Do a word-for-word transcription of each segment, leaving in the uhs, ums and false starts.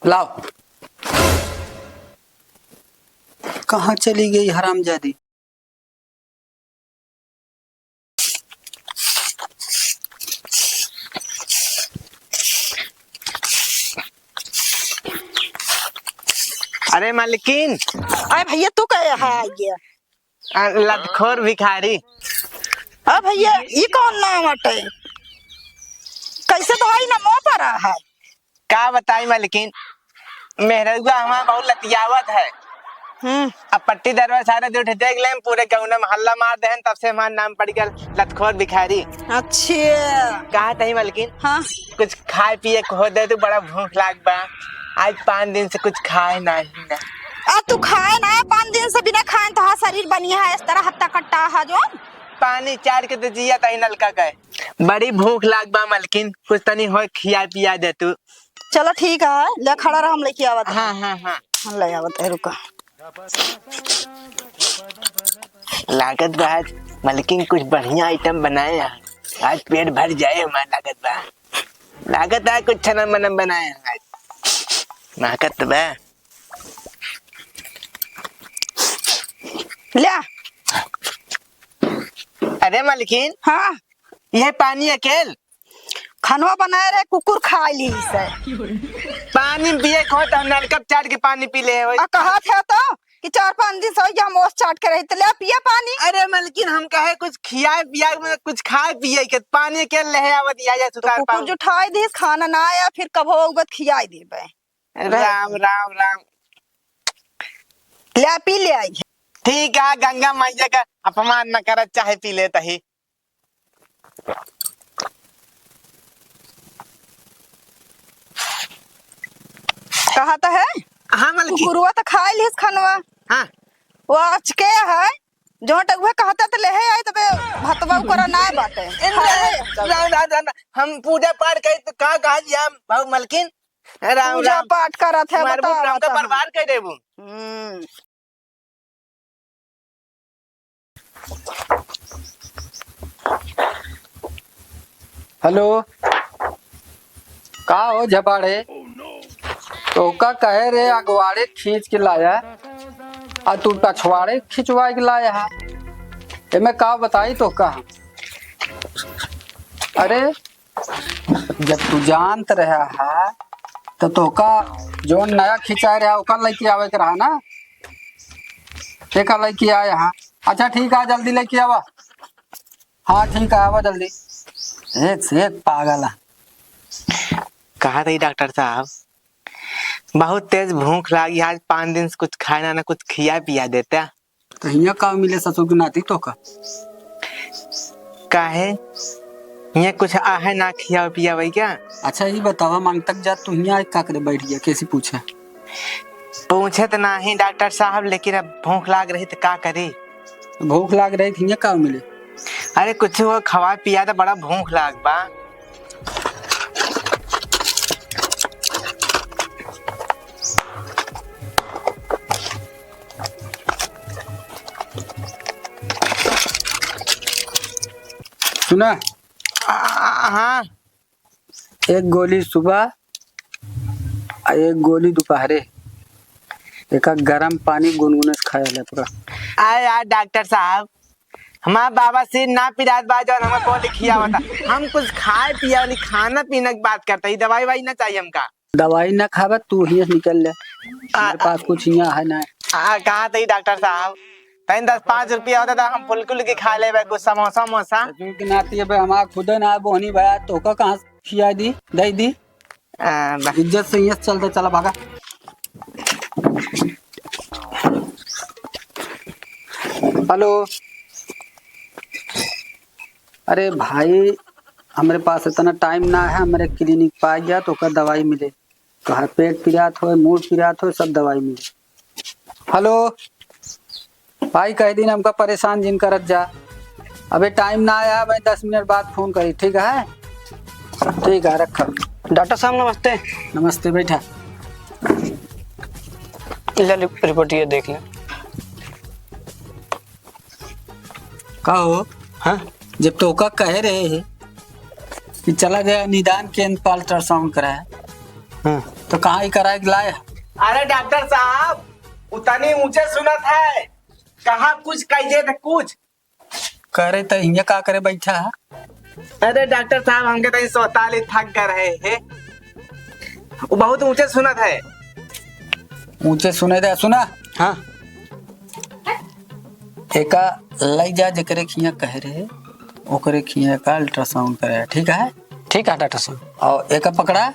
लाओ। कहाँ चली गई हरामजादी? अरे मालकिन। अरे भैया, तू कहे है ये? आ, लतखोर भिखारी। अरे भैया, ई कौन नाम हटे? कैसे तो आई ना मुँह पर है। का बताई मालकिन, मेहररुआ हमार बहुत लतियावत है। हम्म। अब पट्टी दरवा सारे जो उठे देख लें, पूरे गाँव में हल्ला मार देहन, तब से हमार नाम पड़ गया लतखोर भिखारी। अच्छा। कहा तही मालकिन? हाँ। कुछ खाए पिए को हो दे तो बड़ा भूख लाग बा। आज पाँच दिन से कुछ खाए नाही ना। आ तू खाए ना, पाँच दिन से बिना खाए तो हाँ शरीर बनिया है, इस तरह हत्ता कट्टा है जो। पानी चार के तो जिया तही नलका का है। बड़ी भूख लाग बा मलकिन, कुछ तनी होय खिया पिया दे तू। चलो ठीक है, ले खड़ा रह, हम लेके आवत है। हाँ, हाँ, हाँ। हम ले आवत है, रुका। लागत बा आज मलकिन कुछ बढ़िया आइटम बनाए हैं, आज पेट भर जाए हमार लागत बा। लागत है कुछ छनम मनम बनाए हैं आज। लागत बा। ले। अरे मलकिन। हाँ। ये पानी अकेल? खनवा बनाए रहे, कुकुर खा ली से। पानी पिए को तो हम नलका चाट के पानी पी ले होई। आ कहत है तो कि चार पाँच दिन से होई हम ओस चाट के रही, तो ले पिए पानी। अरे मलकिन, हम कहे कुछ खियाए पियाए, मतलब कुछ खाए पिए के, पानी अकेल ले आवत या, या तो सुतार कुकुर पाऊ। जो ठाई दिस, खाना ना आया, फिर कब हो उगत खियाई देबे। राम, राम, राम। ले पी ले आई। ठीक है, गंगा मैया का अपमान न करत, चाहे पी लेत ही। कहत है? हाँ, मलकिन। कुकुरवा तो खाए लिस खनवा। हाँ। वो अचके है, जो टगुआ कहता तो लेहे आई, तबे भतवा ओकरा ना बाटे। ए, खाए राम, राम, राम, राम। हम पूजा पाठ करी तो का कहा जी हम, भाऊ मलकिन? राम, पूजा राम। पाठ करत है, मारबू बतावा राम का तो हम। बर्बाद कर देबू। हम्म। हेलो, का हो झपाड़े? तोका कहे रे अगवाड़े खींच के लाया, आ तू पछवाड़े खिंचवा के लाया है। एमे का बताई तोका हम? अरे, जब तू जानत रहा है, तो तोका जौन नया खिंचाए रहा, ओकर लइके आवे के रहा ना? एका लइके आए हाँ। अच्छा, ठीक है, जल्दी लइके आवा। हाँ, ठीक है, आवा जल्दी। एक से एक पागल है। कहा रही डॉक्टर साहब, बहुत तेज भूख लागी, आज पाँच दिन से कुछ खाए ना, ना कुछ खिया पिया देता। तो हियाँ का मिले ससुर के नाती तोका? काहे? हियाँ कुछ आहे ना खियावे पियावे क्या? अच्छा, ई बतावा, मांग तक जा तू हियाँ आए का करे बैठ गया, कैसी पूछे? पूछे तो नाही डॉक्टर साहब, लेकिन अब भूख लाग रही तो का करी? भूख लाग रही तो हियाँ का मिले? अरे कुछ हो खवा पिया तो बड़ा भूख लाग बा। सुना? आ, हाँ। एक गोली सुबह आ एक गोली दोपहरे, एका गरम पानी गुनगुने से खाया ले पूरा। आए यार डॉक्टर साहब, हमार बाबा से ना पिरात बा जौन हमें गोली खियावता। हम कुछ खाए पिए वाली खाना पीना की बात करता, ये दवाई वाई ना चाहिए हमका। दवाई ना खाबे, तू हियाँ से निकल ले। आ, मेरे पास कुछ हियाँ है ना। आ, कहा तही डॉक्टर साहब, तनी दस पाँच रुपया होता तो हम फुलकी उलकी खा लेबे, कुछ समोसा वमोसा। ससुर के नाती अबे हमार खुदे ना बोहनी भया, तोका कहाँ से खिया दी, दे दी? आ, बा- इज्जत से हियाँ से चल दे, चला भागा। हेलो, अरे भाई, हमरे पास इतना टाइम ना है, हमरे क्लिनिक पे आ गया तो ओकर दवाई मिले। तोहार पेट पिरात होए, मूड़ पिरात होए, सब दवाई मिले। हेलो भाई, कह दिन हमका परेशान जिन करत जा। अबे टाइम ना आया, मैं दस मिनट बाद फोन करी, ठीक है? ठीक है, रखा। डॉक्टर साहब नमस्ते। नमस्ते, बैठा। ले, ले, रिपोर्ट ये देख ले। का हो? हाँ? जब तोका कहे रहे हैं कि चला जाए निदान केंद्र पर अल्ट्रासाउंड कराए, हाँ। तो कहाँ ही कराए के लाए? अरे डॉक्टर साहब, उतनी ऊंचे सुनत है, कहाँ कुछ कहिए तो कुछ। करे तो हियाँ का करे बैठा है? अरे डॉक्टर साहब, हमके तो सोताली थक गए रहे हैं, वो बहुत ऊंचे सुनत है। ऊंचे सुने दे, सुना? हाँ। एका लई जा, जेकरे खिया कहे रहे, ओकरे खिया का अल्ट्रासाउंड करे, ठीक है? ठीक है डॉक्टर साहब। और एका पकड़ा,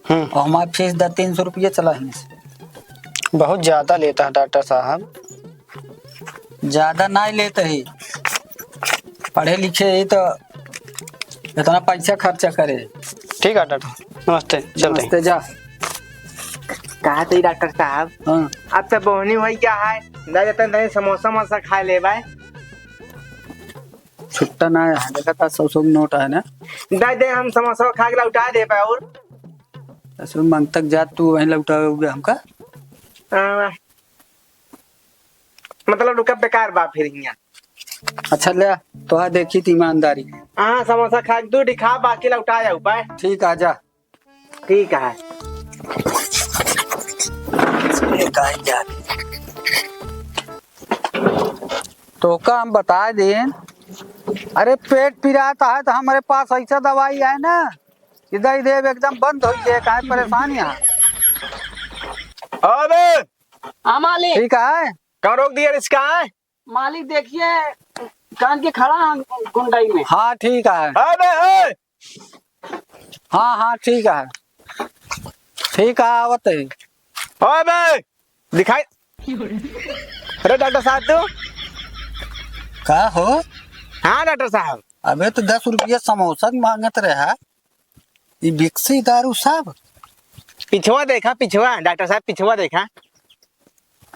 हम्म। और हमार फीस दा तीन सौ रुपया, चला हियाँ से। बहुत ज्यादा लेता है डॉक्टर साहब। ज्यादा नाहीं लेत ही, पढ़े लिखे ही तो इतना पैसा खर्चा करे। ठीक है डॉक्टर, नमस्ते, चलते हैं। नमस्ते, जा। कहा थे डॉक्टर साहब, हाँ। अब तो बोहनी होई गया है, दे देते हैं, समोसा वमोसा खा लेबे। छुट्टा ना है, देखा था सौ सौ के नोट है ना। दे दे, हम समोसा खा के लौटा देबे और। असुर मांग तक जा, तू वहीं लौटावे हमका। हाँ। मतलब रुका, बेकार बा फिर हियाँ। अच्छा ले, तोहा देखी त ईमानदारी। हाँ, समोसा खा के दू ठी खा, बाकी लौटा जाऊ बे। ठीक, आ जा। ठीक है। तोका हम बता देन, अरे पेट पिरात है तो हमरे पास ऐसा दवाई है ना, इधर ही देव एकदम बंद हो गए, काहे परेशान यहाँ। अबे! हाँ मालिक। ठीक है। कहाँ रोक दिया रिक्शा है? मालिक देखिए, कान के खड़ा है गुंडई में। हाँ, ठीक है। अबे, ए! हाँ, हाँ, ठीक है। ठीक है, आवत है। अबे, दिखाई। अरे डॉक्टर साहब, तू? का हो? हाँ, डॉक्टर साहब। अबे, तो दस रुपया समोसा के मांगत रहा। ई विक्सी दारू साहब? पिछवा देखा, पिछवा, डॉक्टर साहब, पिछवा देखा।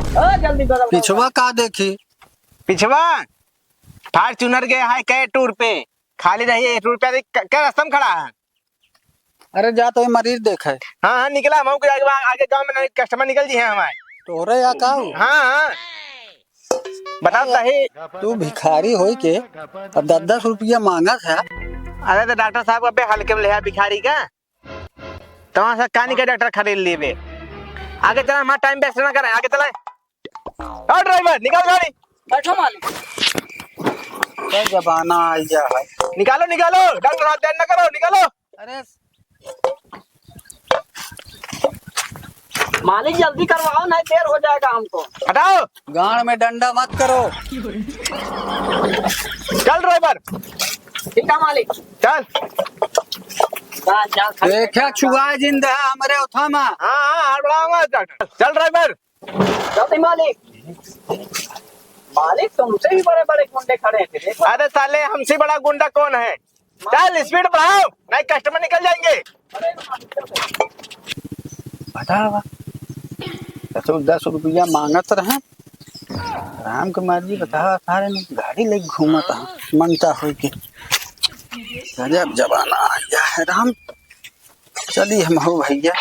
ओ, जल्दी बगल में पिछवा का देखी? पिछवा, Fortuner गया है कै टूर पे, खाली रही है, एक रुपया दे, क-, कै रास्ता में खड़ा है? अरे जा तो ये मरीज देखे। हाँ, हाँ, निकला, हम आगे, आगे गाँव में नहीं, customer निकल जी हैं हमारे। तोहरे यहाँ का हो? हाँ, हाँ। बताओ सही। तू भिखारी होई के अब दस दस रुपया मांगत है। अरे तो डॉक्टर साहब, अबे हल्के में ले आ भिखारी का। तमाशा कहानी का डॉक्टर खरीद लेबे। आगे चला, हमारा time waste ना करे, आगे चला। और ड्राइवर, निकाल गाड़ी। बैठो मालिक। क्या जमाना आ गया है। निकालो, निकालो, डॉक्टर साहब, देर ना करो, निकालो। अरे मालिक, जल्दी करवाओ, नहीं देर हो जाएगा हमको। हटाओ। गाड़ में डंडा मत करो। चल ड्राइवर। ठीक है मालिक। चल। चल, चल, चल। देखा छुआ जिंदा है हमरे उठा में। हाँ, हाँ, हड़बड़ाओ मत। चल ड्राइवर। जल्दी मालिक। मालिक, तुमसे भी बड़े बड़े गुंडे खड़े हैं, देखो। अरे साले, हमसे बड़ा गुंडा कौन है? चल, speed बढ़ाओ, नहीं customer निकल जाएंगे। बतावा, तो दस रुपया मांगत रहे, राम के मर्जी बतावा, सारे ने गाड़ी लेके घूमत है, मंगता होई के। गजब जमाना आ गया है राम। चली हम हो भैया।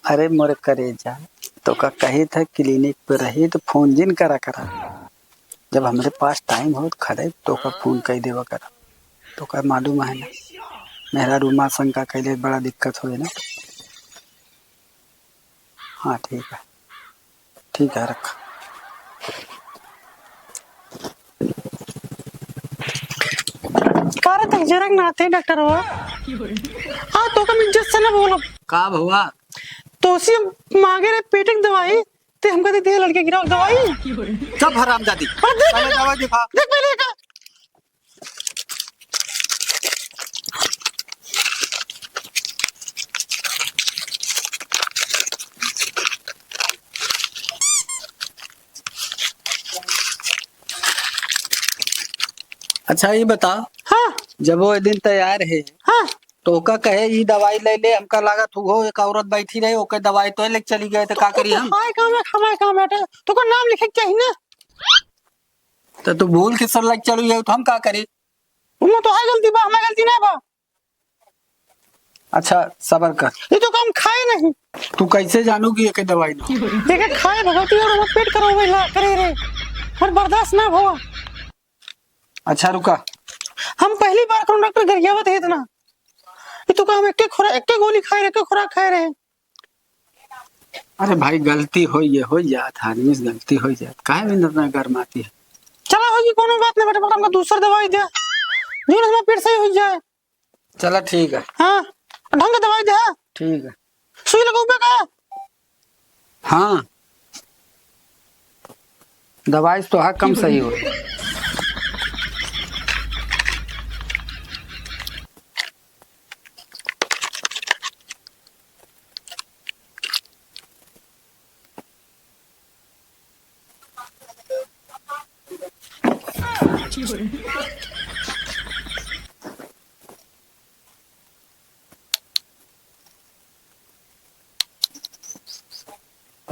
अरे मोरे करेजा, तोका कही था clinic पे रही तो फोन जिन करा करा। जब हमरे पास time हो तो खड़े तोका फोन कई देवा करा। तोका मालूम है ना, मेहरारू माँ शंका कैले बड़ा दिक्कत होए ना। हाँ, ठीक है, ठीक है, रख। का रे, तक जरक ना आते डॉक्टर हुआ? हाँ, तो कम इज्जत से ना बोलो। का भवा? तो उसी मांगे रे पेट की दवाई, ते हमका दे दे लड़के गिरा दवाई। चुप हरामजादी। अरे देख पहले पहले, दवाई दिखा। देख पहले का। अच्छा, ये बता। हाँ। जब वो दिन तैयार है, हाँ। तो ओका कहे, "ई दवाई ले ले," हमका लागत हुओ एक औरत बैठी रही, ओके दवाई तो लेके चली गए, तो का करी हम? हाय, काम है, हमारे काम है, तो को नाम लिखे के चाहिए ना। तो तू भूल के सर लग चलू जाऊ, तो हम का करी? उमा तो है गलती बा, हमारी गलती ना बा। अच्छा, सबर कर। ये तो काम खाए नहीं। तू कैसे जानू कि एके दवाई ना? एके खाए भगवती और हमर पेट खराब होइला करे रे। हर बर्दाश्त ना भवा। अच्छा, रुका। हम पहली बार कौन डॉक्टर गरियावत है इतना। ये तो काम एके खुरा-, एके गोली खाए रहे, एके खुराक खाए रहे। अरे भाई, गलती होई है, होई जात, आदमी से गलती होई जात, काहे में इतना गरमाती है? चला, होई, कोनो बात नहीं बेटा, बेटा, हमका दूसर दवाई दे, जो ना हमारा पेट सही हो जाए। चला, ठीक है। हाँ, ढंग के दवाई दे, हाँ। ठीक है। सुई लगौबे का? हाँ, दवाई से तो हाँ कम सही हो।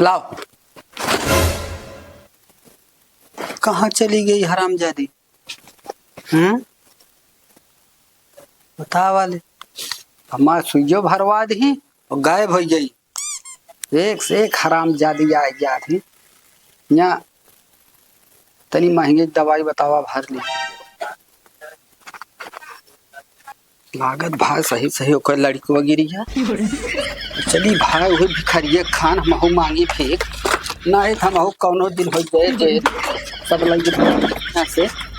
लाओ। कहाँ चली गई हरामजादी? हम्म? बतावा ले। हमार सुइयो भरवा दही और गायब हो गई। एक से एक हरामजादी आ जात ही। या तनी महंगी दवाई बतावा, भर ली। लागत भाई सही सही ओकर लड़कवा गिरी है। चली भाई, वही भिखरिया खान हमहू मांगी फिर, ना है तो हमहू कौनो दिन हो जाए जे सब लगे बढ़िया से।